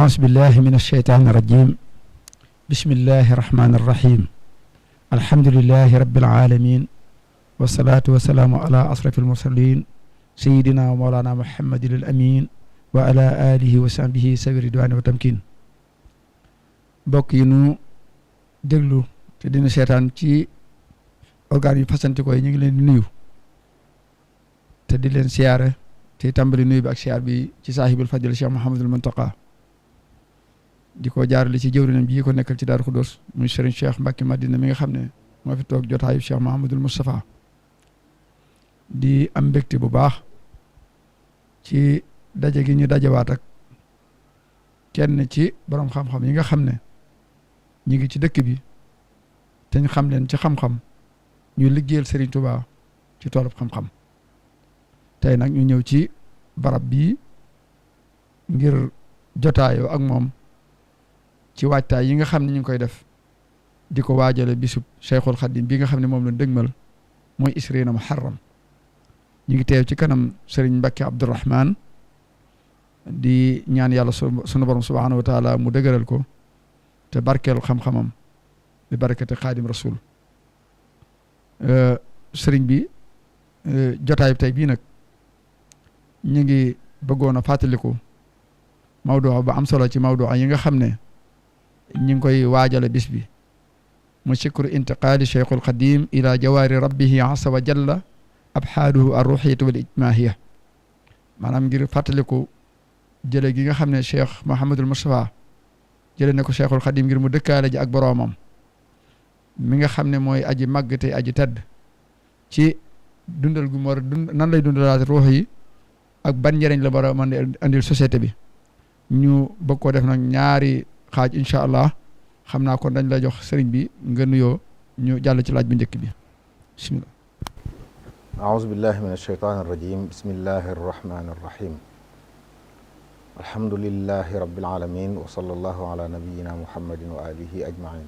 أعوذ بالله من الشيطان الرجيم بسم الله الرحمن الرحيم الحمد لله رب العالمين والصلاة والسلام على أشرف المرسلين سيدنا ومولانا محمد الأمين وعلى آله وصحبه سبيل الرضوان والتمكين bokk yi nu déglu te dina seetaan ci organes yu fasanti ko yi ñu ngi leen di nuyu te di leen siyaare te tàmbali nuyu bi ak siyaar bi ci saahibul fadil Cheikh Mouhamadul Muntaqa di ko jaarale ci jëwrinam ji ko nekkal ci Daaru Xudoos muy Serigne Cheikh Mbacke Madina mi nga xam ne moo fi toog jotaayu Cheikh Mouhamadul Moustapha di am mbégte bu baax ci daje gi ñu dajewaat ak kenn ci borom xam-xam yi nga xam ne ñi ngi ci dëkk bi te ñu xam leen ci xam-xam ñu liggéeyal Serigne Touba ci toolub xam-xam tey nag ñu ñëw ci barab bii ngir jotaayoo ak moom ci waajtaay yi nga xam ne ñu ngi koy def di ko waajale bisub Cheikhul Khadim bi nga xam ne moom la dëgmal mooy Isriina Muharram ñu ngi teew ci kanam Serigne Mbacke Abdourahman di ñaan yàlla sunu borom subhanahu wa taala mu dëgëral ko te barkeel xam-xamam bi barakati Xaadim Rasul Serigne bi jotaay tey bii nag ñu ngi bëggoon a fàttaliku mawduu ba am solo ci mawduu yi nga xam ne ñu ngi koy waajale bis bi mu shukru intiqaali Cheikhul Xadim ila jawaari rabbihi asa wa jalla abxaaduhu arruxiyatu wal ijmaahiya maanaam ngir fàttaliku jële gi nga xam ne Cheikh Mouhamadul Moustapha jële na ko Cheikhul Xadim ngir mu dëkkaale ji ak boroomam mi nga xam ne mooy aji màgg te aji tedd ci dundal gu mu war a dund nan lay dundalaat ruux yi ak ban njëriñ la war a mën a andil société bi ñu bëgg koo def nag ñaari xaaj incha allah xam naa kon dañ la jox sëriñ bi nga nuyoo ñu jàll ci laaj bu njëkk bi bismillah aouzu billahi min alsheytan arrajim bismillahi arrahmani arrahim alhamdulillahi rabbil alamin wa sallallahu ala nabiyina muhammadin wa alihi ajmain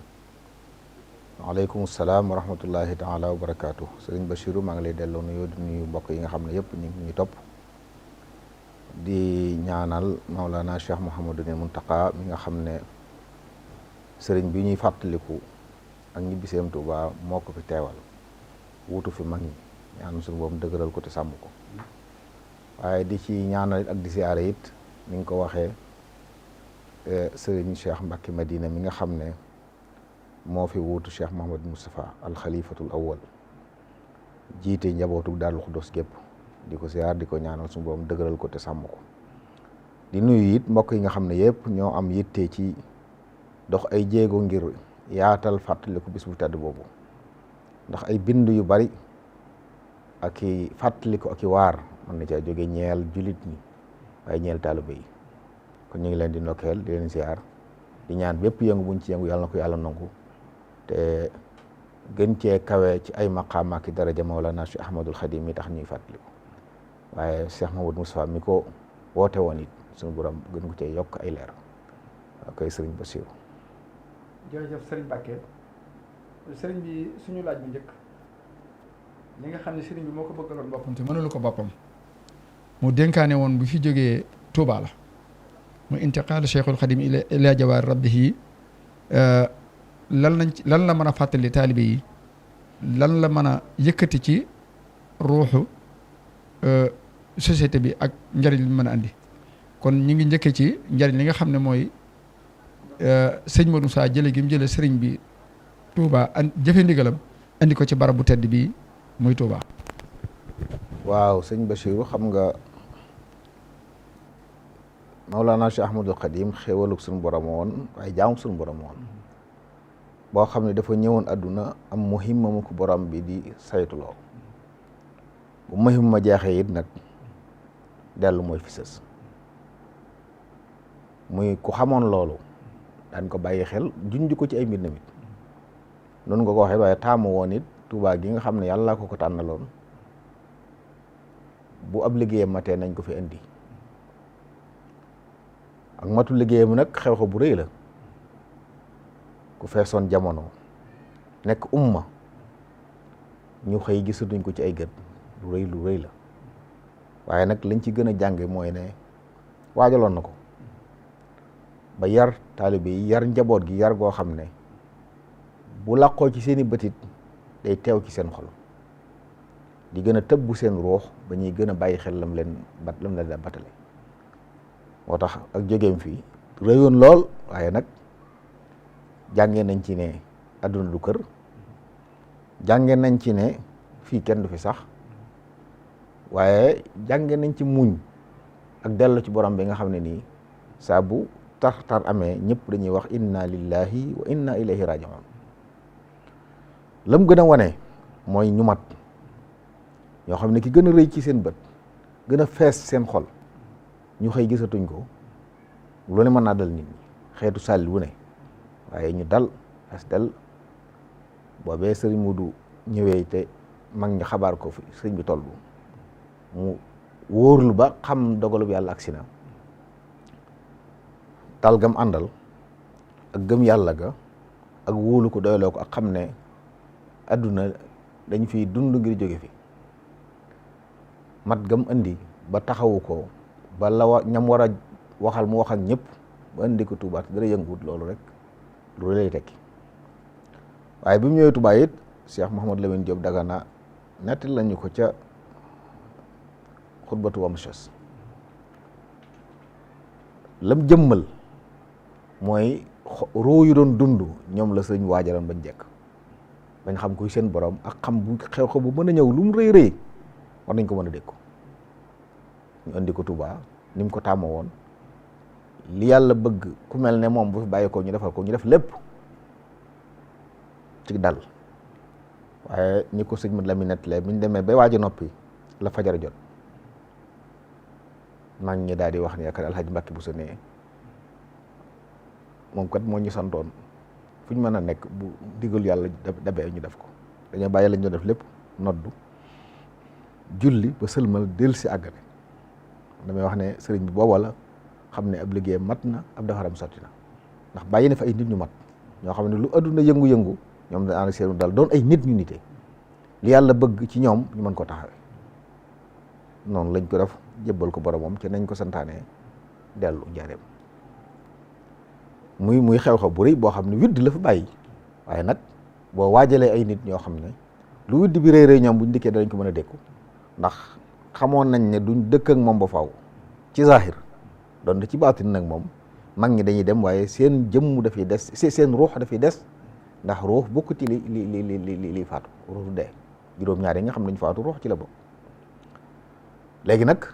waaleykum salaam wa rahmatullahi taala wa barakatuh sëriñ Bachiru maa ngi lay delloo nuyoo di nuyu mbokk yi nga xam ne yëpp ñu ngi topp di ñaanal Maulana Cheikh Mouhamadul Muntaqa mi nga xam ne sëriñ bi ñuy fàttaliku ak ñibbiseem Tuuba moo ko fi teewal wuutu fi mag ñi ñaan suñu boobu dëgëral ko te sàmm ko waaye di ci ñaanal ak di siyaare it ni nga ko waxee sëriñ Cheikh Mbacke Madina mi nga xam ne moo fi wuutu Cheikh Mouhamadou Moustapha al xalifatul awwal jiite njabootu Daaru Xudoos gépp di ko siyaar di ko ñaanal suñu boobu dëgëral ko te sàmm ko di nuyu it mbokk yi nga xam ne yëpp ñoo am yitte ci dox ay jéego ngir yaatal fàttaliku bis bu tedd boobu ndax ay bind yu bari ak i fàttaliku ak i waar mën na caa jóge ñeel julit ñi waaye ñeel taaliba yi kon ñu ngi leen di ndokkeel di leen siyaar di ñaan bépp yëngu buñ ci yëngu yàlla na ko yàlla nangu te gën cee kawe ci ay maqaam ak daraja Mawlana Cheikh Ahmadul Xadim mi tax ñuy fàttaliku waaye Cheikh Mamadou Moustapha mi ko woote woon it suñu borom gën ko cee yokk ay leer waa koy sëriñ Bassirou. jërëjëf sëriñ Mbacke sëriñ bi suñu laaj bu njëkk li nga xam ne sëriñ bi moo ko bëggaloon boppam te mënulu ko boppam mu dénkaane woon bu fi jógee Touba la mu intiqaalu Cheikhul Xadim ila jawaar rabbihi lan la mën a fàttali taalibe yi lan la mën a yëkkati ci ruuxu société bi ak njëriñ li mën a andi kon ñu ngi njëkkee ci njëriñ li nga xam ne mooy sëñ Modou Moussa jële gi mu jële sëriñ bi Touba jëfe ndigalam andi ko ci barab bu tedd bi muy Touba. waaw sëñ Bachiru xam nga Mawlana Cheikh Ahmadul Xadim xéewalug suñu borom woon waaye jaamu suñu borom woon boo xam ne dafa ñëwoon àdduna am muhimma mu ko borom bi di saytuloo bu muhimma jeexee it nag dellu mooy fi sës muy ku xamoon loolu daan ko bàyyi xel junj ko ci ay mbir namit noonu nga ko waxee waaye taamu woon it Tuubaa gi nga xam ne yàlla ko tànnaloon bu ab liggéeyam matee nañ ko fi indi ak matu liggéeyam nag xew-xew bu rëy la ku feesoon jamono nekk umma ñu xëy gisatuñ ko ci ay gët lu rëy la waaye nag lañ ci gën a jànge mooy ne waajaloon na ko ba yar taalibe yi yar njaboot gi yar goo xam ne bu làqoo ci seeni bëtit day teew ci seen xol di gën a tëbbu seen ruux ba ñuy gën a bàyyi xel lam leen batale moo tax ak jógeem fii rëyoon lool waaye nag jàngee nañ ci ne àdduna du kër jàngee nañ ci ne fii kenn du fi sax waaye jàngee nañ ci muñ ak dellu ci borom bi nga xam ne nii saa bu tar amee ñëpp dañuy wax inna lillahi wa inna ilayhi raji'un lam gën a wane mooy ñu mat ñoo xam ne ki gën a rëy ci seen bët gën a fees seen xol ñu xëy gisatuñ ko lu ne mën naa dal nit ñi xeetu sàlli wu ne waaye ñu dal as dal boobee sëriñ Mudu ñëwee te mag ñi xabaar ko fi sëriñ bi toll mu wóorlu ba xam dogalub yàlla agsi na tal gam àndal ak gëm yàlla ga ak wóolu ko doyloo ko ak xam ne adduna dañ fiy dund ngir jóge fi mat gam indi ba taxawu ko ba la ñam war a waxal mu wax ak ñëpp ba indi ko Tuubaa dara yënguwut loolu rek lu lay tekki waaye bi mu ñëwee Tuubaa it Cheikh Mouhamadou Lamine Diop Dagana nettali lañu ko ca xutbatu wamshas lam jëmmal mooy ruu yu doon dund ñoom la sëñ waajaloon bañ jekk bañ xam kuy seen borom ak xam bu xew-xew bu mën a ñëw lu mu rëy rëy war nañ ko mën a dékku ñu indi ko Tuubaa ni mu ko tàmmoo woon li yàlla bëgg ku mel ne moom bu fi bàyyi ko ñu defal ko ñu def lépp ci dal waaye ñi ko sëñ Mat Lamin nettalee bi ñu demee bay waaj a noppi la fajar jot mag ñi daal di wax ne yaakaar Alxaaji Mbàkke bu sa nee moom kat moo ñu santoon fu ñu mën a nekk bu digal yàlla dabee ñu def ko dañoo bàyyi lañ doon def lépp noddu julli ba sëlmal del si àggale damay wax ne sëriñ bi booba la xam ne ab liggéeyam mat na ab defaram sotti na ndax bàyyi na fa ay nit ñu mat ñoo xam ne lu adduna yëngu-yëngu ñoom da ànd seenu dal doon ay nit ñu nite li yàlla bëgg ci ñoom ñu mën ko taxawe noonu lañ ko def jébbal ko boromam ci nañ ko santaane dellu njaareem muy xew-xew bu rëy boo xam ne widd la fa bàyyi waaye nag boo waajalee ay nit ñoo xam ne lu widd bi rëy rëy ñoom buñ dikkee danañ ko mën a dékku ndax xamoon nañ ne duñ dëkk ak moom ba faw ci zahir doon ci baatin nag moom mag ñi dañuy dem waaye seen jëmm dafay des seen ruux dafay des ndax ruux bokk ci li faatu ruux du dee juróom-ñaar yi nga xam ne dañu faatu ruux ci la bokk léegi nag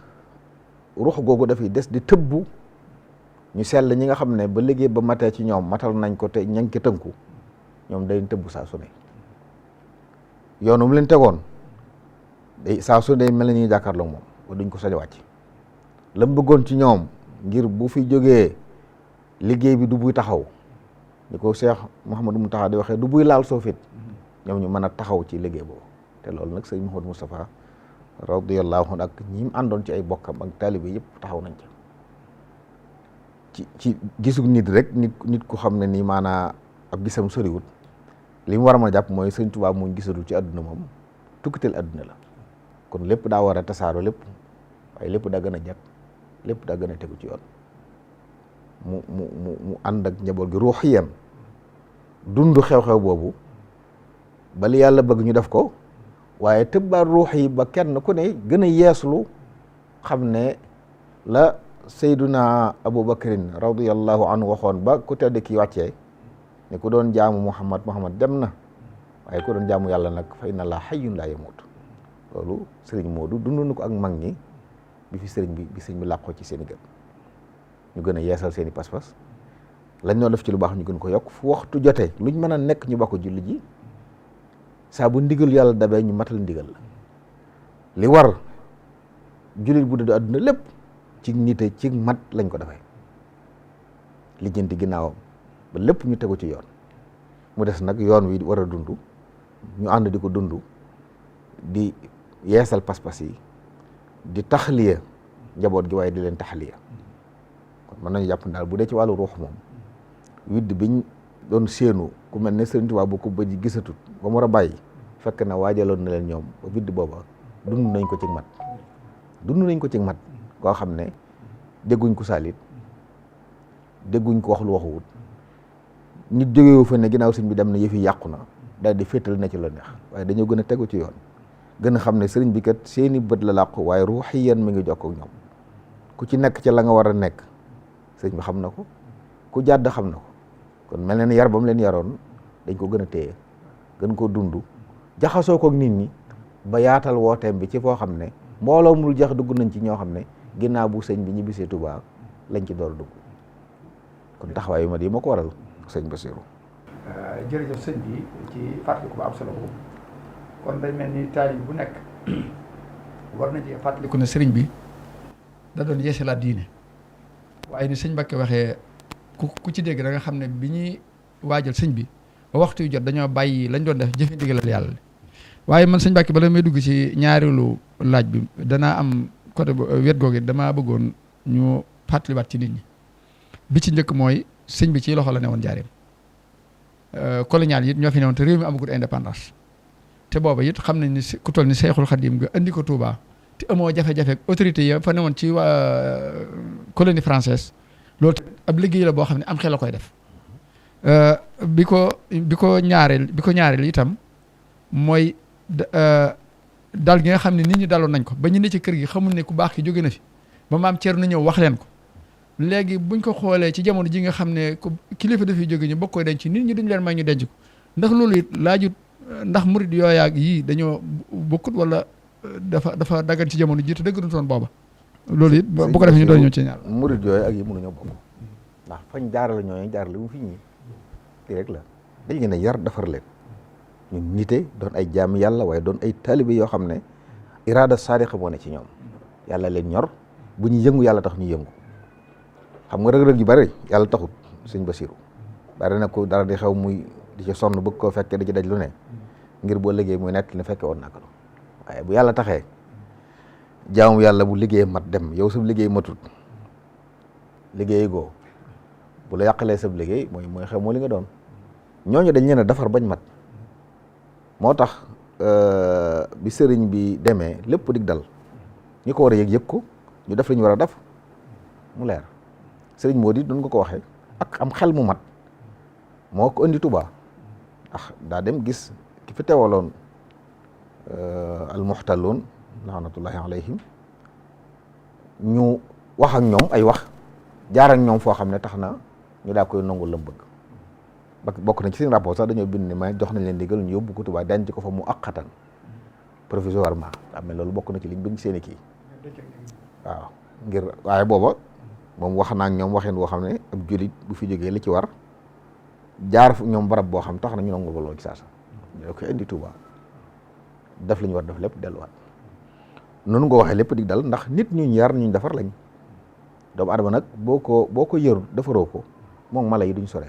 ruux googu dafay des di tëbbu ñu sell ñi nga xam ne ba liggéey ba matee ci ñoom matal nañ ko te ña ngi ko tënku ñoom day tëbbu saa su ne yoonu mu leen tegoon day saa su ne mel na ñuy jàkkaarloo moom ba duñ ko sañ wàcc la mu bëggoon ci ñoom ngir bu fi jógee liggéey bi du buy taxaw ni ko Cheikh Mouhamadou Mountakha di waxee du buy laal soofit ñoom ñu mën a taxaw ci liggéey boobu te loolu nag sëñ Mouhamadou Moustapha radiyallahu anhu ak ñi mu àndoon ci ay bokkam ak taalibe yëpp taxaw nañ ci gisug nit rek nit ku xam ne nii maanaa ab gisam soriwut li mu war a mën a jàpp mooy sëñ Tuubaa muñ gisatul ci àdduna moom tukkiteel àdduna la kon lépp daa war a tasaaroo lépp waaye lépp daa gën a jag lépp daa gën a tegu ci yoon mu ànd ak njaboot gi ruuxiyan dund xew-xew boobu ba li yàlla bëgg ñu def ko waaye tëbbaat ruux yi ba kenn ku ne gën a yeeslu xam ne la sayduna Abu Bakrin radiyallahu anhu waxoon ba ku tedd ki wàccee ne ku doon jaamu Muhammad dem na waaye ku doon jaamu yàlla nag fa inna Allaaha hayyun laa yamuut loolu sëriñ Moodu dund na ko ak mag ñi bi sëriñ bi làqoo ci seen i gën ñu gën a yeesal seen i pas-pas lañ doon def ci lu baax ñu gën ko yokk fu waxtu jotee luñ mën a nekk ñu bokk julli ji saa bu ndigal yàlla dabee ñu matal ndigal la li war jullit bu dëddu àdduna lépp ci nite ci mat lañ ko defee lijjanti ginnaawam ba lépp ñu tegu ci yoon mu des nag yoon wi war a dund ñu ànd di ko dund di yeesal pas-pas yi di taxliya njaboot gi waaye di leen taxliya kon mën nañu jàpp daal bu dee ci wàllu ruux moom widd biñ doon séenu ku mel ne Sëriñ Tuubaa bu ko bëj gisatut ba mu war a bàyyi fekk na waajaloon na leen ñoom ba widd booba dund nañ ko ci mat koo xam ne dégguñ ko saalit dégguñ ko wax lu waxuwut nit jógewu fa ne ginnaaw sëñ bi dem na yëf yi yàqu na daal di féetal na ci la neex waaye dañoo gën a tegu ci yoon gën a xam ne sëriñ bi kat seeni bët la làqu waaye ruuxiyan mi ngi jokkoo ak ñoom ku ci nekk ci la nga war a nekk sëriñ bi xam na ko ku jàdd xam na ko kon mel na ne yar ba mu leen yaroon dañ ko gën a téye gën koo dund jaxasoo ko ak nit ñi ba yaatal wooteem bi ci foo xam ne mbooloo mul jax dugg nañ ci ñoo xam ne ginnaaw bu sëñ bi ñibbisee Touba lañ ci door dugg kon taxawaay yu mat yi ma ko waral sëñ Bassirou. jërëjëf sëñ bi ci fàttaliku bu am solo boobu kon day mel ni taalib bu nekk war na ci fàttaliku ne sëriñ bi da doon yeesalaat diine waaye ni sëñ Mbacké waxee ku ci dégg da nga xam ne bi ñuy waajal sëñ bi ba waxtu yu jot dañoo bàyyi lañ doon def jëfe ndigalal yàlla waaye man sëñ Mbacké bala may dugg ci ñaareelu laaj bi danaa am côté wet googu damaa bëggoon ñu fàttaliwaat ci nit ñi bi ci njëkk mooy sëñ bi ci loxo la newoon jaareem colonial yi ñoo fi newoon te réew mi amagul indépendance te booba it xam nañ ni ku toll ni Seexul Xadim nga andi ko Touba te amoo jafe-jafe autorité yi fa newoon ci waa colonie française loolu ab liggéey la boo xam ne am xel la koy def bi ko ñaareel itam mooy dal gi nga xam ne nit ñi daloon nañ ko ba ñu ne ci kër gi xamul ne ku baax ki jóge na fi ba maam Thierno ñëw wax leen ko léegi buñ ko xoolee ci jamono ji nga xam ne kilifa dafay jóge ñu bokk koy denc nit ñi duñ leen may ñu denc ko ndax loolu it laajut ndax murid yooyaak yii dañoo bokkut wala dafa daggan ci jamono ji te dëgg toon booba loolu it bu ko defee ñu doon ñëw ci ñaar murid yooyu ak yi mënuñoo bokk ndax fañ jaarale ñooñu jaarale mu fi ñi lii rek la dañ leen a yar defar leen ñu nite doon ay jaam yàlla waaye doon ay taalibe yoo xam ne iraada saadiqa moo ne ci ñoom yàlla leen ñor bu ñu yëngu yàlla tax ñu yëngu xam nga rëg-rëg yu bari yàlla taxut sëñ Bassirou bari na ko dara di xew muy di ci sonn bëgg koo fekkee di ci daj lu ne ngir boo liggéey muy nekk ne fekke woon naka waaye bu yàlla taxee jaamu yàlla bu liggéey mat dem yow sab liggéey matut liggéey goo bu la yàqalee sab liggéey mooy xew moo li nga doon ñooñu dañ leen a defar bañ mat moo tax bi sëriñ bi demee lépp dig dal ñi ko war a yëg ko ñu def li ñu war a def mu leer sëriñ moo di duñ ko waxee ak am xel mu mat moo ko indi Touba ndax daa dem gis ki fi teewaloon almuxtalloon laanatullahi alayhim ñu wax ak ñoom ay wax jaar ak ñoom foo xam ne tax na ñu daa koy nangu lam bëgg bokk na ci seen rapport sax dañoo bind ne ma jox nañ leen digal ñu yóbbu ko Touba denc ko fa mu aqatan provisoirement am na loolu bokk na ci liñ bind seen i kii waaw ngir waaye booba moom wax naa ak ñoom waxeen boo xam ne ab julit bu fi jógee li ci war jaar ñoom barab boo xam tax na ñu nangu ko loolu ci saasa ñoo koy indi Touba def li ñu war def lépp delluwaat noonu nga waxee lépp di dal ndax nit ñu yar ñu defar lañ doomu adama nag boo ko yërul defaroo ko moom mala yi duñ sore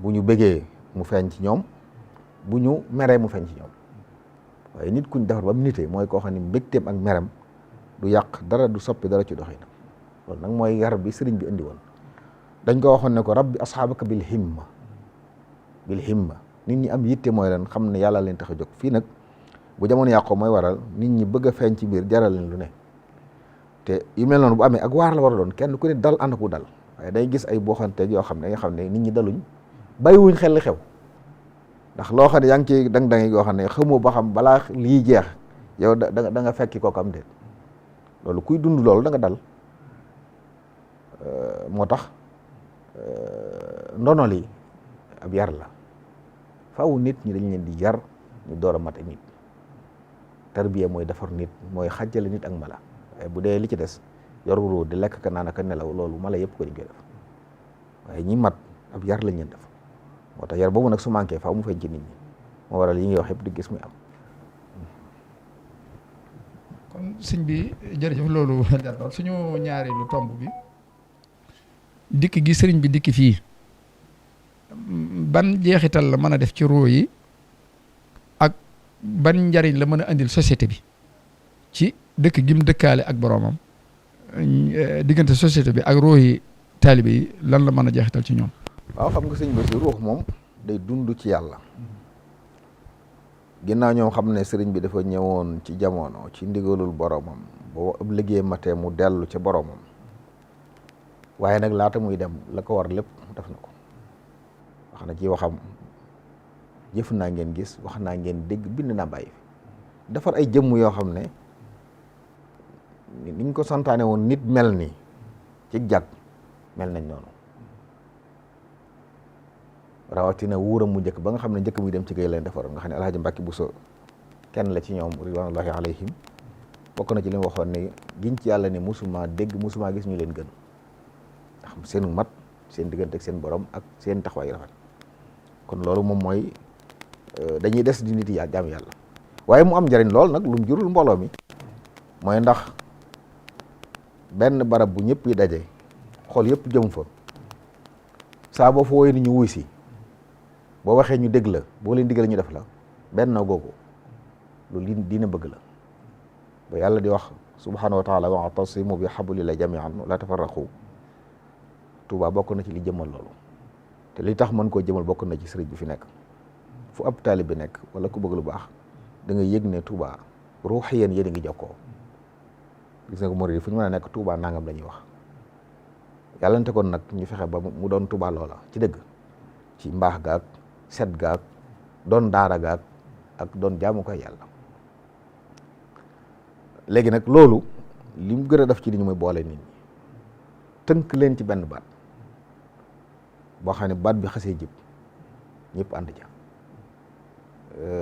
bu ñu bëggee mu feeñ ci ñoom bu ñu meree mu feeñ ci ñoom waaye nit kuñ defar ba mu nitee mooy koo xam ne mbégteem ak merem du yàq dara du soppi dara ci doxinam loolu nag mooy yar bi sëriñ bi indi woon dañ ko waxoon ne ko rabbi asxaabaka bil himma nit ñi am yitte mooy leen xam ne yàlla leen tax a jóg fii nag bu jamono yàqoo mooy waral nit ñi bëgg a feeñ ci biir jaral leen lu ne te yu mel noonu bu amee ak waar la war a doon kenn ku ne dal ànd ku dal waaye day gis ay booxanteeg yoo xam ne nga xam ne nit ñi daluñ bàyyiwuñ xel li xew ndax loo xam ne yaa ngi ciy dang-dangi yoo xam ne xamoo ba xam balaa lii jeex yow da nga fekki kooku am déet loolu kuy dund loolu da nga dal moo tax ndono li ab yar la faaw nit ñi dañ leen di yar ñu door a mate nit tarbiya mooy defar nit mooy xàjjale nit ak mala waaye bu dee li ci des yor wuroo di lekk ka naan ak nelaw loolu mala yëpp ko dañ koy def waaye ñi mat ab yar lañ leen def moo tax yar boobu nag su manqué faaw mu feeñ ci nit ñi moo waral yi ngi wax yëpp di gis muy am. kon sëñ bi jërëjëf loolu suñu ñaareelu tomb bi dikk gi sëriñ bi dikk fii ban jeexital la mën a def ci ruu yi ak ban njariñ la mën a andil société bi ci dëkk gim dëkkaale ak boroomam diggante société bi ak ruu yi taalibe yi lan la mën a jeexital ci ñoom. waaw xam nga sëñ bi si ruux moom day dund ci yàlla ginnaaw ñoom xam ne sëriñ bi dafa ñëwoon ci jamono ci ndigalul boroomam boo ab liggéey matee mu dellu ca boroomam waaye nag laata muy dem la ko war lépp def na ko. wax na ci waxam jëf naa ngeen gis, wax naa ngeen dégg, bind naa bàyyi fi. defar ay jëmm yoo xam ne niñ ko santaane woon nit mel ni ci jag mel nañ noonu. rawatina wuuram mu njëkk ba nga xam ne njëkk muy dem ci géej leen defaroon, nga xam ne Alaaji Mbàkke Buso kenn la ci ñoom ridwanullahi alayhim. bokk na ci li mu waxoon ne giñ ci yàlla ne musuma dégg musuma gis ñu leen gën, ndax seenu mat, seen diggante ak seen borom ak seen taxawaay rafet. kon loolu moom mooy dañuy des di nit yi jaam yàlla. waaye mu am njariñ lool nag lu mu jurul mbooloo mi mooy ndax benn barab bu ñëpp yi daje xool yëpp jëm fa, saa boo fa wooyee ni ñu wuy si, boo waxee ñu dégg la, boo leen diggalee ñu def la, benn googu lu li dina bëgg la. ba yàlla di wax subhanahu wa taala wa'tasimu bi hablillahi jami'an la tafarraqu. Tuubaa bokk na ci li jëmal loolu, te li tax mën koo jëmal bokk na ci sëriñ bi fi nekk. fu ab taalib bi nekk wala ku bëgg lu baax da nga yëg ne Tuubaa ruuxiyan yéen a ngi jokkoo. gis nga ko murid fu ñu mën a nekk Tuubaa nangam la ñuy wax. yàllante kon nag ñu fexe ba mu doon Tuubaa loola ci dëgg, ci mbaax gaag set gaag doon daara gaag ak doon jaamu koy yàlla. léegi nag loolu li mu gën a def ci li ñu mooy boole nit ñi, tënk leen ci benn baat boo xam ne baat bi xasee jib ñëpp ànd ca.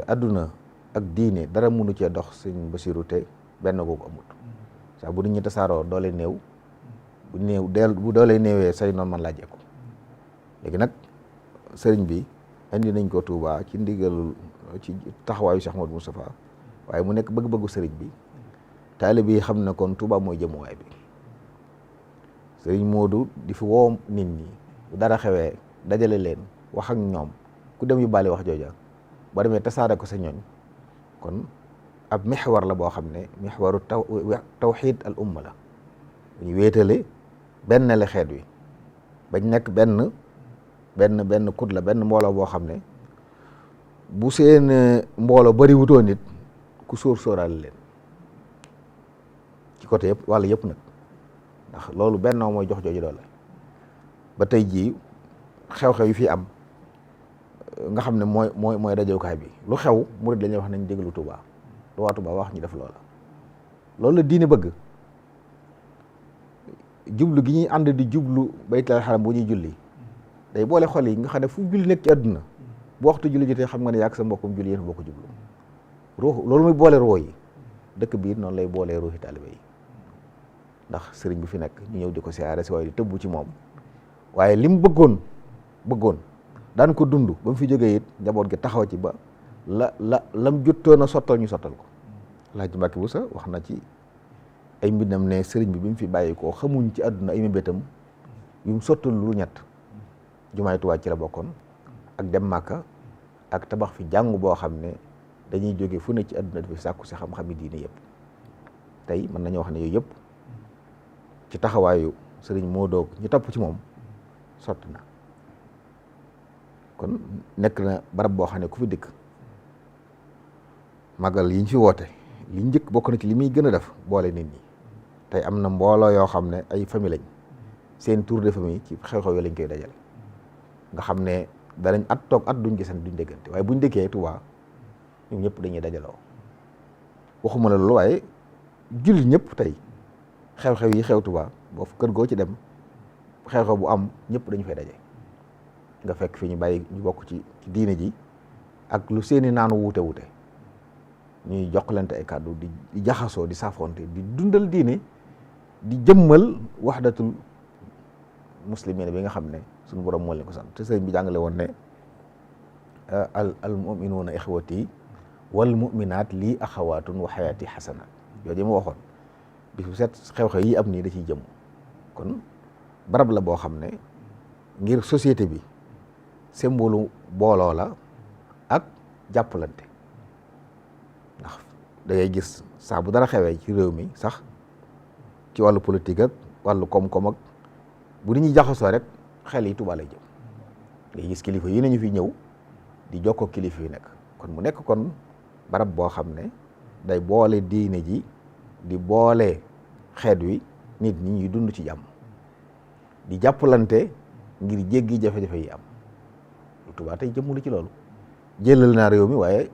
adduna ak diine dara mënu cee dox sëñ Basiru te benn googu amut. saa bu nit ñi tasaaroo doole néew, bu doole néewee say noonu man laajee ko. léegi nag sëriñ bi indi nañ ko Touba ci ndigalul ci taxawaayu Cheikh Modou Moustapha, waaye mu nekk bëgg-bëggu sëriñ bi. taalibe yi xam ne kon Touba mooy jëmuwaay bi. sëriñ Modou di fi woo nit ñi bu dara xewee dajale leen wax ak ñoom, ku dem yu bàyyi wax jooja boo demee tasaare ko sa ñooñ. kon ab mixwar la boo xam ne mixwaru tawxiid al umma la, ñu wéetale benn le xeet wi bañ nekk benn kut la, benn mbooloo boo xam ne bu seen mbooloo bari wutoo nit ku sóoraale leen ci côté yëpp wàll yëpp nag, ndax loolu bennoo mooy jox jooju doole. ba tey jii xew-xew yi fi am nga xam ne mooy dajookaay bi, lu xew murid dañuy wax nañ déglu Touba, lu waa Touba wax ñu def loola. loolu la diine bëgg. jublu gi ñuy ànd di jublu baytul xaram bu ñuy julli day boole xol yi nga xam ne fu julli nekk ci àdduna bu waxtu julli jotee xam nga ne yàgg sa mbokkum julli yéen boo ko jublu. ruux loolu muy boole ruux yi, dëkk biir noonu lay boolee ruuxi taalibe yi. ndax sëriñ bi fi nekk ñu ñëw di ko siyaare si waaye di tëbbu ci moom, waaye li mu bëggoon daan ko dund ba mu fi jógee it njaboot gi taxaw ci ba lam jottoon a sottal ñu sottal ko. Alaaji Mbàkke Buso wax na ci ay mbindam ne sëriñ bi mu fi bàyyi koo xamuñ ci àdduna ay mébétam yu mu sottal lu ñett. jumaay Tuubaa ci la bokkoon, ak dem Màkka, ak tabax fi jàngu boo xam ne dañuy jóge fu ne ci àdduna di fi sàkku si xam-xam yi diine yëpp. tey mën nañoo wax ne yooyu yëpp ci taxawaayu sëriñ Modou ñu topp ci moom sotti na. kon nekk na barab boo xam ne ku fi dikk magal yi ñu fi woote li njëkk bokk na ci li muy gën a def boole nit ñi. tey am na mbooloo yoo xam ne ay famille lañ, seen tour de famille ci xew-xew yi lañ koy dajale, nga xam ne danañ toog at duñ gisante duñ déggante, waaye buñ dëkkee Touba ñoom ñëpp dañuy dajaloo. waxuma la loolu waaye julli ñëpp tey xew-xew yi xew Touba boo kër goo ci dem xew-xew bu am ñëpp dañu fay daje. nga fekk fi ñu bàyyi ñu bokk ci diine ji ak lu seeni naanu wuute ñuy jokkalante ay kàddu di jaxasoo di saafonte di dundal diine, di jëmmal waxdatul muslimin bi nga xam ne suñu borom moo leen ko sant. te sëriñ bi jàngale woon ne al muminuuna ixwati wal muminaat lii axawaatun wa xayaati xasanaat yooyu ma waxoon bis bu set xew-xew yi am nii da ciy jëm. kon barab la boo xam ne ngir société bi symbole booloo la ak jàppalante. ndax da ngay gis saa bu dara xewee ci réew mi sax ci wàllu politique ak wàllu koom-koom ak bu nit ñi jaxasoo rek xel yi Tuubaa lay jëm. ngay gis kilifa yi nañu fi ñëw di jokkoo kilifa yi nekk kon mu nekk kon barab boo xam ne day boole diine ji di boole xeet wi nit ñi ñuy dund ci jàmm. di jàppalante ngir jéggi jafe-jafe yi am Touba tey jëmmulu ci loolu jëlal naa réew mi waaye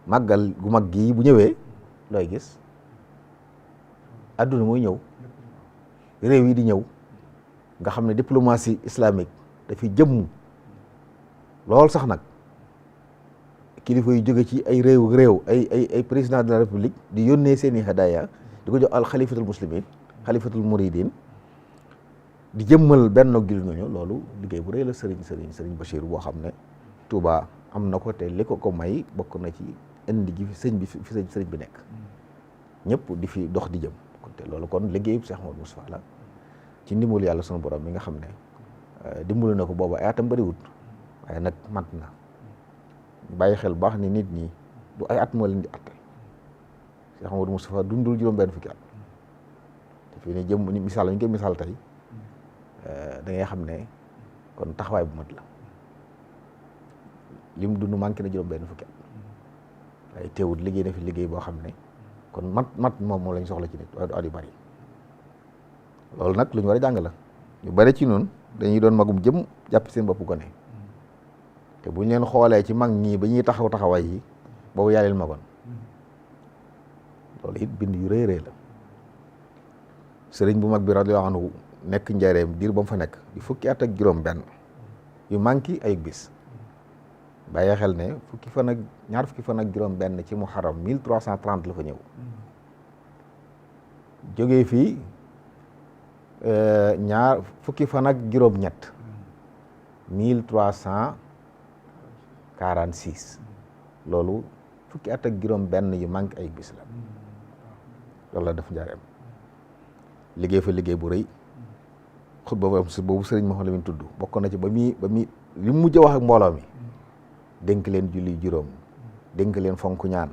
màggal gu mag gii bu ñëwee looy gis adduna mooy ñëw réew yi di ñëw nga xam ne diplomatie islamique dafi jëmm lool sax nag kilifa yu jóge ci ay réew ay président de la république di yónnee seeni hadaya di ko jox al xalifatul muslimin xalifatul muridin di jëmmal benn gil ñooñu loolu liggéey bu rëy la sëriñ Bachir boo xam ne Touba am na ko te li ko may bokk na ci indi gi fi sëriñ bi nekk ñëpp di fi dox di jëm te loolu kon liggéeyu Cheikh Mouhamadou Moustapha la ci ndimbalu yàlla sunu borom mi nga xam ne dimbalu na ko booba ay atam bëriwut waaye nag mat na bàyyi xel baax ni nit ñi du ay at moo leen di atte Cheikh Mouhamadou Moustapha dundul juróom-benn fukki at te fii ne jëm ni misaal ñu koy misaal tey da ngay xam ne kon taxawaay bu mat la lim dund manqué na juróom-benn fukki at waaye teewut liggéey na fi liggéey boo xam ne kon mat moom lañ soxla ci nit waaye du at yu bari loolu nag lu ñu war a jàng la ñu bari ci noonu dañuy doon magum jëm jàpp seen bopp gone te bu ñu leen xoolee ci mag ñii ba ñuy taxawaay yi boobu yaa leen magoon loolu it bind yu rëy rëy la sëriñ bu mag bi radiyallahu anhu nekk njareem diir ba mu fa nekk di fukki at ak juróom benn yu manqué ay bis bàyyi xel ne ñaar fukki fan ak juróom benn ci muharram 1330 la fa ñëw jógee fii ñaar fukki fan ak juróom ñett 1346 loolu fukki at ak juróom benn yu manqué ay bis la loolu la def njareem liggéey fa liggéey bu rëy xutba boobu sëriñ Mouhamadou Lamine tudd bokk na ci ba muy li mujj a wax ak mbooloo mi dénk leen julli juróom dénk leen fonk ñaan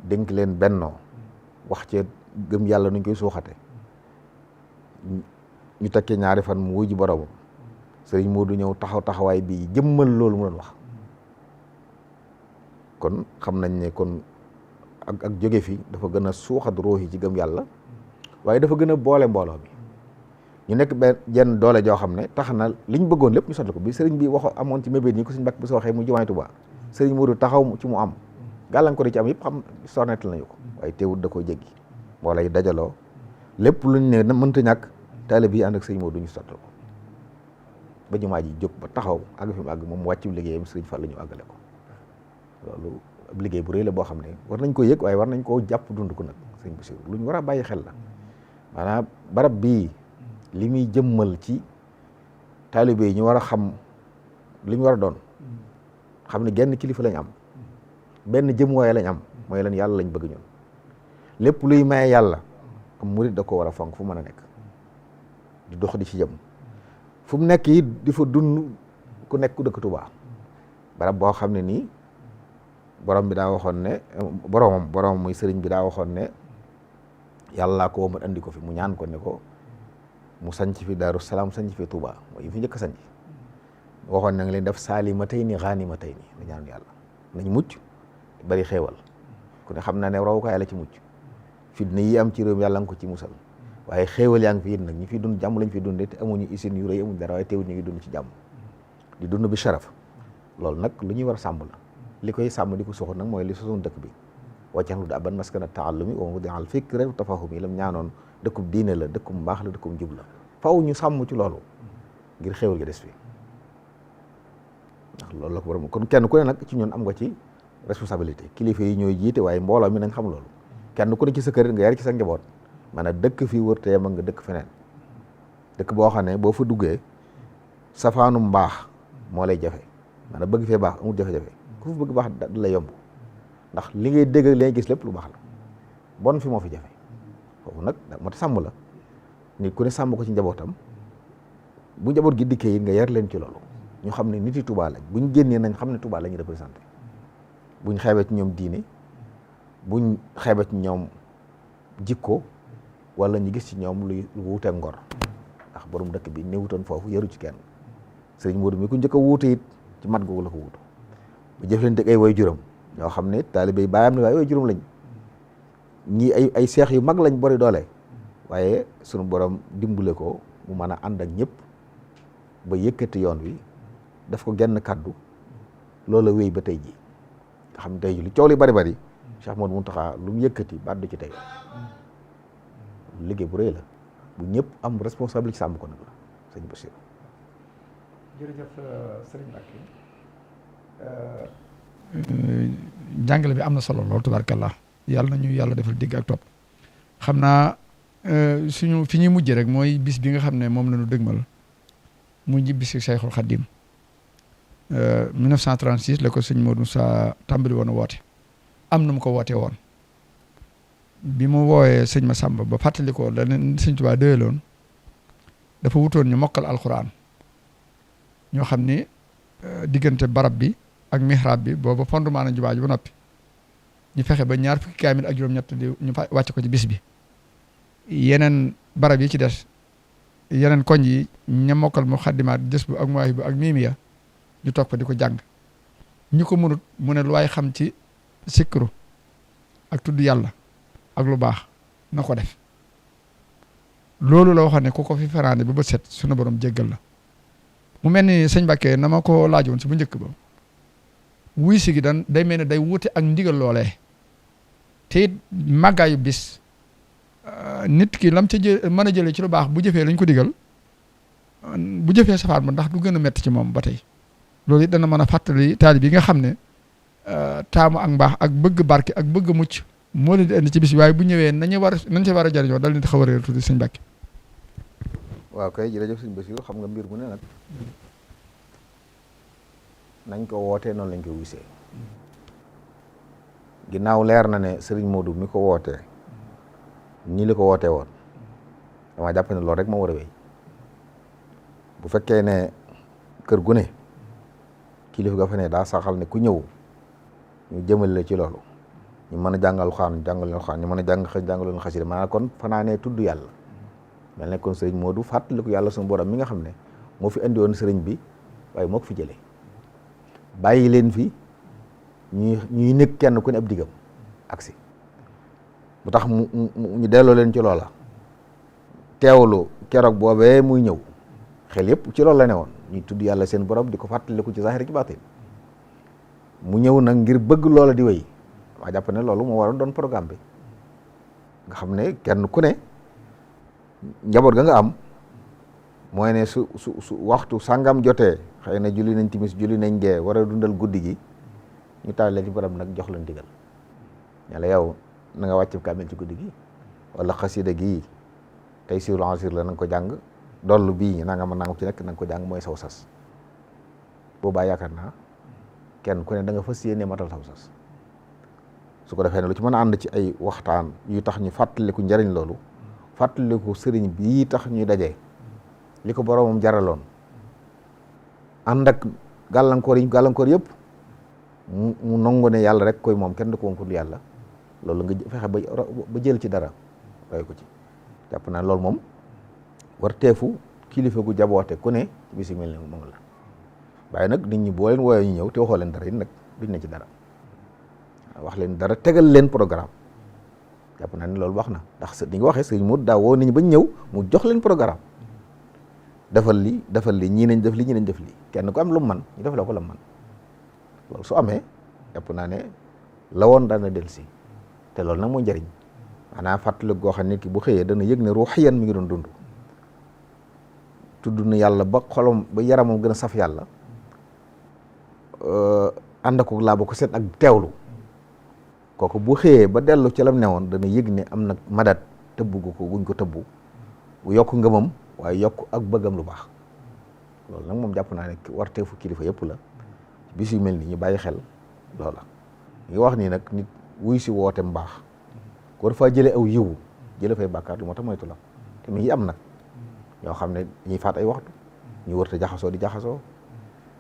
dénk leen bennoo wax ci gëm yàlla nuñ koy suuxate ñu tekkee ñaari fan mu wuji boromam sëriñ Modou ñëw taxawaay bi jëmmal loolu mu doon wax kon xam nañ ne kon ak jóge fi dafa gën a suuxat ruux yi ci gëm yàlla waaye dafa gën a boole mbooloo mi ñu nekk benn jenn doole joo xam ne tax na liñ bëggoon lépp ñu sotti ko bi sëriñ bi wax amoon ci mébét ñi ko suñ Mbàkke bu soo waxee mu jumaay Tuubaa sëriñ Modou taxaw ci mu am gàllankoor yi ci am yëpp xam sornetal nañu ko waaye teewut da koo jéggi mbooloo yi dajaloo lépp luñ ne mënta ñàkk taalibe yi ànd ak sëriñ Modou ñu sotti ko ba jumaa ji jóg ba taxaw àgg fi mu àgg moom wàccu liggéeyam sëriñ Fall la ñu àggale ko loolu ab liggéey bu rëy la boo xam ne war nañ ko yëg waaye war nañ koo jàpp dund ko nag sëriñ Bassirou lu ñu war a bàyyi xel la maanaam barab bii li muy jëmmal ci taalibe yi ñu war a xam li ñu war a doon xam ne genn kilifa lañ am benn jëmuwaay lañ am mooy leen yàlla lañ bëgg ñun lépp luy maye yàlla am murit da ko war a fonk fu mën a nekk di dox di ci jëm fu mu nekk it di fa dund ku nekk ku dëkk Tuubaa barab boo xam ne nii borom bi daa waxoon ne boromam muy sëriñ bi daa waxoon ne yàlla ko womat andi ko fi mu ñaan ko ne ko mu sanc fi Daaru Salaam sanc fi Tuubaa mooy fi njëkk a sanc waxoon na nga leen def saalimatayni ghaanimatayni la ñaan yàlla nañ mucc bari xéewal ku ne xam naa ne rawukaay la ci mucc fitna yi am ci réew mi yàlla nga ko ci musal waaye xéewal yaa ngi fi it nag ñi fi dund jàmm lañ fi dundee te amuñu usine yu rëy amuñu dara waaye teewul ñu ngi dund ci jàmm di dund bi sharaf loolu nag lu ñuy war a sàmm la li koy sàmm di ko soxla nag mooy li sosoon dëkk bi waccaxlu da aban maskana taallumi wa mawdi'al fikri wa tafahumi lam ñaanoon dëkkub diine la dëkkub mbaax la dëkkub jub la faw ñu sàmm ci loolu ngir xéewal gi des fi ndax loolu la ko borom kon kenn ku ne nag ci ñun am nga ci responsabilité kilifa yi ñooy jiite waaye mbooloo mi nañ xam loolu kenn ku ne ci sa kër nga yar ci sa njaboot maanaam dëkk fii wër te nga dëkk feneen dëkk boo xam ne boo fa duggee safaanu mbaax moo lay jafe maanaam bëgg fee baax amul jafe-jafe ku fa bëgg baax da lay yomb ndax li ngay dégg li ngay gis lépp lu baax la bon fi moo fi jafe foofu nag moo tax sàmm la nit ku ne sàmm ko ci njabootam bu njaboot gi dikkee it nga yar leen ci loolu ñu xam ne nit yi Tuubaa lañ buñ génnee nañ xam ne Tuubaa la ñuy représenté buñ xeebee ci ñoom diine buñ xeebee ci ñoom jikko wala ñu gis ci ñoom lu wuuteeg ngor ndax borom dëkk bi néewutoon foofu yaru ci kenn sëriñ Modou mi ku njëkk a wuute it ci mat googu la ko wuutu bu jëflante ay way juróom ñoo xam ne taalibe yi baayam ne waaye way juróom lañ ñii ay seex yu mag lañ bari doole waaye sunu borom dimbale ko mu mën a ànd ak ñëpp ba yëkkati yoon wi def ko genn kàddu loola wéy ba tey ji nga xam ne tey ji lu coow li bari Cheikh Modou Mountakha lu mu yëkkati baat du ci tey liggéey bu rëy la bu ñëpp am responsabilité sàmm ko nag la sëñ Bassirou. jërëjëf sëriñ Mbacké jàngale bi am na solo lool tubaarkallah yàlla na ñu yàlla defal dégg ak topp xam naa suñu fi ñuy mujj rek mooy bis bi nga xam ne moom la ñu dëgmal mu ji bis Cheikhul Khadim 1936 la ko sëñ Modou Moussa tàmbali woon a woote am na mu ko wootee woon bi mu woowee sëñ Massamba ba fàttali ko la leen sëñ Tuubaa déyeloon dafa wutoon ñu mokkal alxuraan ñoo xam ni diggante barab bi ak mihrab bi booba fondement na jumaa ji ba noppi ñu fexe ba 20 fukki kaamil ak juróom-ñett di ñu wàcc ko ci bis bi yeneen barab yi ci des yeneen koñ yi ña mokkal mu xaddimaat jës bu ak muwaahib bu ak miimiya ñu toog fa di ko jàng ñu ko mënut mu ne lu waay xam ci sikru ak tudd yàlla ak lu baax na ko def loolu la waxoon ne ku ko fi feraane ba bët set sunu borom jéggal la mu mel ni sëñ Mbacké na ma ko laajoon si bu njëkk ba wuy si gi day mel ne day wuute ak ndigal loolee te it màggaayu bis nit ki lam ca mën a jëlee ci lu baax bu jëfee lañ ko digal bu jëfee safaan ba ndax du gën a metti ci moom ba tey loolu it dana mën a fàttali taalib yi nga xam ne taamu ak mbaax ak bëgg barke ak bëgg mucc moo leen di indi ci bis bi waaye bu ñëwee nañ ci war a jëriñoo dal leen di xaw a réer tuuti sëñ Mbacké. waaw kay jërëjëf sëñ Bassirou xam nga mbir mu ne nag nañ ko wootee noonu lañ ko wisee ginnaaw leer na ne Serigne Modou mi ko wootee nii la ko wootee woon dama jàpp ne loolu rek moo war a wéy bu fekkee ne kër gu ne kilifa ga fa ne daa saxal ne ku ñëw ñu jëmale la ci loolu ñu mën a jàngal xaan ñu mën a jàngaloon xasida maanaam kon fanaanee tudd yàlla mel ne kon Serigne Modou fàttaliku yàlla suñu borom mi nga xam ne moo fi andi woon Serigne bi waaye moo ko fi jëlee bàyyi leen fi ñuy nekk kenn ku ne ab digam aksi bu tax ñu delloo leen ci loola teewlu keroog boobee muy ñëw xel yëpp ci loolu la ne woon ñuy tudd yàlla seen borom di ko fàttaliku ci zahir ci baatin mu ñëw nag ngir bëgg loola di wéy waa jàpp ne loolu moo waroon doon programme bi nga xam ne kenn ku ne njaboot ga nga am mooy ne su waxtu sàngam jotee xëy na julli nañ timis julli nañ gee war a dundal guddi gi ñu taal leen ci borom nag jox leen digal ñala yow na nga wàcc kaamil ci guddi gi wala xasida gi tey siwul ansir la na nga ko jàng dollu bii nanga ma nanga ci nekk na nga ko jàng mooy saw sas boobaa yaakaar naa kenn ku ne da nga fas yéene matal saw sas su ko defee ne lu ci mën a ànd ci ay waxtaan yu tax ñu fàttaliku njariñ loolu fàttaliku sëriñ bii tax ñuy dajee li ko boromam jaraloon ànd ak gàllankoor yëpp mu nangu ne yàlla rek koy moom kenn du ko woon pour yàlla loolu nga fexe ba jël ci dara roy ko ci jàpp naa loolu moom war teefu kilifa gu jaboote ku ne ci bis yu mel ne moom la waaye nag nit ñi boo leen wooyee ñu ñëw te waxoo leen dara it nag duñ ne ci dara wax leen dara tegal leen programme jàpp naa ne loolu wax na ndax di nga waxee sëriñ Modou daa woo nit ñi bañ ñëw mu jox leen programme defal li ñii nañ def li ñii nañ def li kenn ku am lu mu man ñu def la ko la man loolu su amee jàpp naa ne la woon dana dellusi te loolu nag mooy njëriñ maanaam fàttali goo xam ne ki bu xëyee dana yëg ne ruuxiyan mi ngi doon dund tudd na yàlla ba xolam ba yaramam gën a saf yàlla ànd ko laa ba ko seet ak teewlu kooku bu xëyee ba dellu ci lam newoon dana yëg ne am na madat tëbbu gu ko guñ ko tëbbu bu yokk ngëmam waaye yokk ak bëggam lu baax loolu nag moom jàpp naa ne warteefu kilifa yëpp la bis yu mel ni ñu bàyyi xel loola ngi wax nii nag nit wuy si woote mbaax ko war faa jëlee aw yiwu jële fay bàkkaar lu moo tax moytu la te mi ngi am nag ñoo xam ne dañuy faat ay waxtu ñu wërta jaxasoo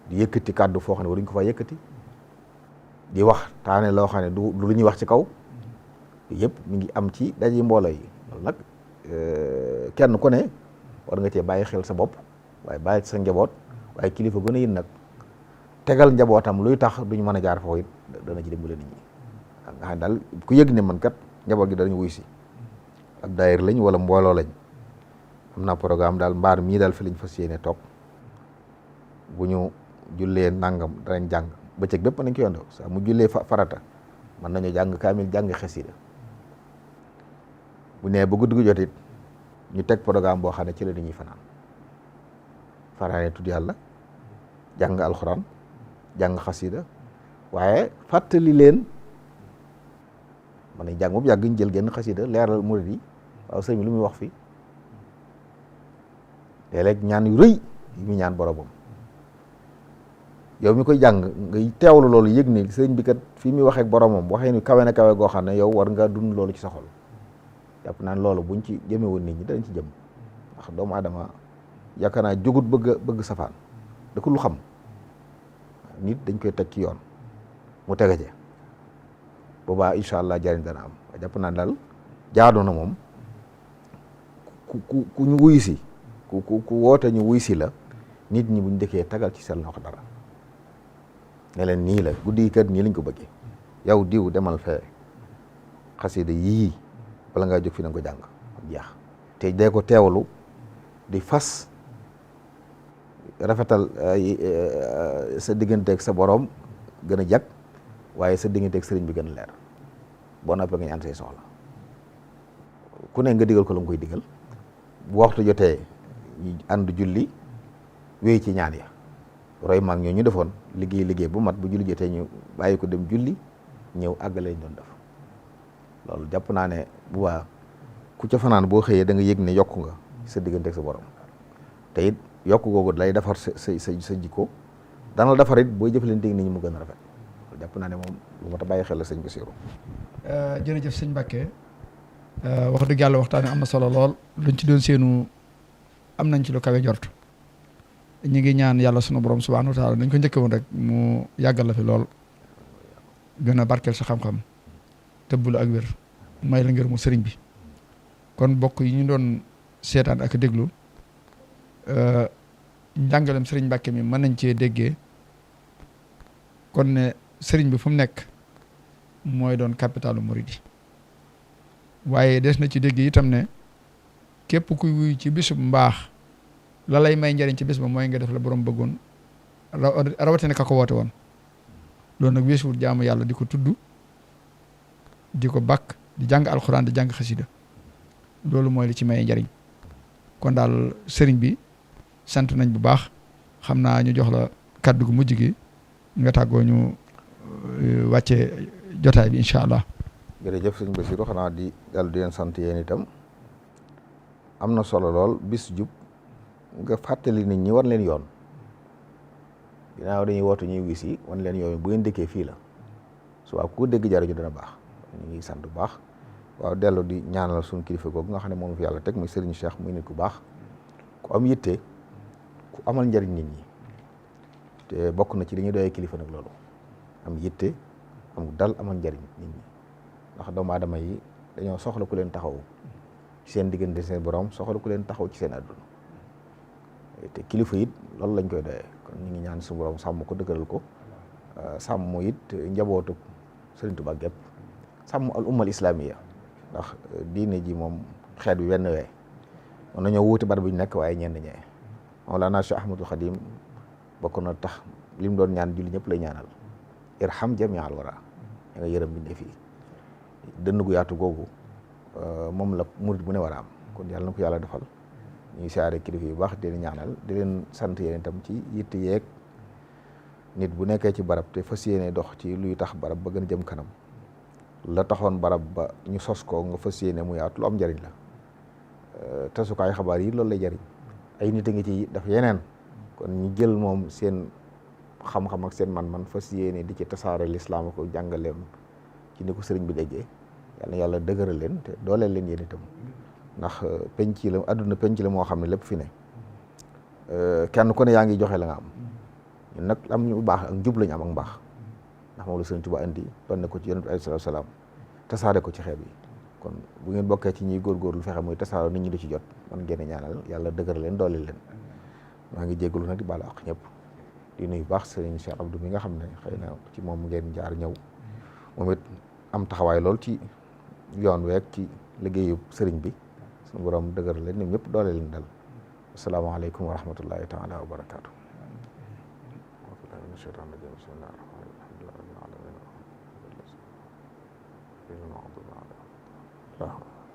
di yëkkati kàddu foo xam ne waruñ ko faa yëkkati di wax taane loo xam ne du lu ñuy wax ci kaw yëpp mi ngi am ci daje mbooloo yi loolu nag kenn ku ne war nga cee bàyyi xel sa bopp waaye bàyyi sa njaboot waaye kilifa gën a yin nag tegal njabootam luy tax duñu mën a jaar foofu it dana ci dimbale nit ñi nga xam ne daal ku yëg ne man kat njaboot gi danañu wuy si ab daayir lañ wala mbooloo lañ am na programme daal mbaar mii daal fi lañ fas yéene toog bu ñu jullee nangam danañ jàng bëccëg bépp nañ ko yondoo saa mu jullee farata mën nañu jàng kaamil jàng xasida bu nee ba guddi gu jot it ñu teg programme boo xam ne ci la dañuy fanaane tudd yàlla jàng alxuraan jàng xasida waaye fàttali leen man nañ jàng moom yàgg ñu jël genn xasida leeral murid yi waaw sëñ bi lu muy wax fii léeg-léeg ñaan yu rëy yi muy ñaan boromam yow mi koy jàng ngay teewlu loolu yëg ni sëñ bi kat fii muy waxee ak boromam waxee ni kawe na kawe goo xam ne yow war nga dund loolu ci sa xol jàpp naan loolu buñ ci jëme woon nit ñi danañ ci jëm ndax doomu aadama yaakaar naa jógut bëgg safaan da ko lu xam nit dañ koy teg ci yoon mu tege ci boobaa incha allah jariñ dana am jàpp naa daal jaadu na moom ku ñu wuy si ku woote ñu wuy si la nit ñi buñ dëkkee tagal ci seen loxo dara ne leen nii la guddi kat nii lañ ko bëggee yow diw demal fee xasida yii bala ngaa jóg fi na ko jàng jeex te dee ko teewlu di fas rafetal sa digganteeg sa borom gën a jag waaye sa digganteeg sëriñ bi gën a leer boo noppee nga ñaan say soxla ku ne nga digal ko la mu koy digal bu waxtu jotee ñu ànd julli wéy ci ñaan ya roy maag ñoo ñu defoon liggéey bu mat bu julli jotee ñu bàyyi ko dem julli ñëw àggale ñu doon def loolu jàpp naa ne bu waa ku ca fanaan boo xëyee da nga yëg ne yokku nga sa digganteeg sa borom te it yokk googu lay defar sa jikko dana la defar it booy jëflanteeg nit ñi mu gën a rafet jàpp naa ne moom lu ma ta bàyyi xel la sëñ Bassirou. jërëjëf sëñ Mbacké wax dëgg yàlla waxtaan am na solo lool luñ ci doon seenu am nañ ci lu kawe jort ñu ngi ñaan yàlla sunu borom subhanahu wa taala dañ ko njëkk woon rek mu yàggal la fi lool gën a barkeel sa xam-xam tëbbul ak wér may la ngir mu sëriñ bi kon bokk yi ñu doon seetaan ak déglu njàngalem sëriñ Mbacké mi mën nañ cee déggee kon ne sëriñ bi fu mu nekk mooy doon capitalu Mouride waaye des na ci dégg itam ne képp kuy wuy ci bisub mbaax la lay may njariñ ci bis ba mooy nga def la borom bëggoon rawatina ka ko woote woon loolu nag weesuwul jaamu yàlla di ko tudd di ko bakk di jàng alxuraan di jàng xasida loolu mooy li ci may njariñ kon daal sëriñ bi sant nañ bu baax xam naa ñu jox la kàddu gu mujj gi nga tàggoo ñu wàcce jotaay bi incha allah. jërëjëf sëñ Bassirou xanaa di dellu di leen sant yéen itam am na solo lool bis jub nga fàttali nit ñi wan leen yoon ginnaaw dañuy wootu ñuy wis yi wan leen yoon bu ngeen dëkkee fii la su waaw ku dégg jariñu dana baax ñu ngi sant bu baax waaw dellu di ñaanal suñu kilifa googu nga xam ne moom fi yàlla teg muy Serigne Cheikh muy nit ku baax ku am yitte ku amal njariñ nit ñi te bokk na ci li ñuy doyee kilifa nag loolu am yitte am dal amal njariñ nit ñi ndax doomu aadama yi dañoo soxla ku leen taxaw ci seen diggante seen borom soxla ku leen taxaw ci seen àdduna te kilifa it loolu lañ koy doyee kon ñu ngi ñaan suñu borom sàmm ko dëgëral ko sàmm it njabootu Serigne Touba gépp sàmm al ummal islamiya ndax diine ji moom xeet bi wenn wee mën nañoo wuute bar bi ñu nekk waaye ñenn ñee Mawlana Cheikh Ahmadul Khadim bokk na tax li mu doon ñaan julli ñëpp lay ñaanal irham jami'al wara nga yërëm bindee fii dënn gu yaatu googu moom la murid bu ne war a am kon yàlla na ko yàlla defal ñuy siyaare kilifa yu baax di leen ñaanal di leen sant yéen itam ci yitte yeeg nit bu nekkee ci barab te fas yéene dox ci luy tax barab ba gën a jëm kanam la taxoon barab ba ñu sos ko nga fas yéene mu yaatu lu am njariñ la tasukaayu xabaar yi loolu lay jariñ ay nit a ngi ci daf yeneen kon ñu jël moom seen xam-xam ak seen man-man fas yéene di ci tasaare lislaam ko jàngaleem ci ni ko sëriñ bi déggee yàlla na yàlla dëgëral leen te dooleel leen yéen itam ndax penc la àdduna penc la moo xam ne lépp fi ne kenn ku ne yaa ngi joxe la nga am ñun nag am ñu baax ak njub lañu am ak mbaax ndax moom la sëriñ Tuubaa indi doon ne ko ci yonent bi alayhi salaatu salaam tasaare ko ci xeet yi kon bu ngeen bokkee ci ñuy góorgóorlu fexe muy tasaare nit ñi di ci jot man ngeen ñaanal yàlla dëgëral leen dooleel leen maa ngi jégalu nag di baalu ak ñëpp di nuyu baax sëriñ Cheikh Abdou mi nga xam ne xëy na ci moom ngeen jaar ñëw moom it am taxawaay lool ci yoon week ci liggéeyu sëriñ bi suñu borom dëgëral leen ñoom ñëpp doole leen dal asalaamaaleykum wa rahmatullahi taala wa barakaatu. waaw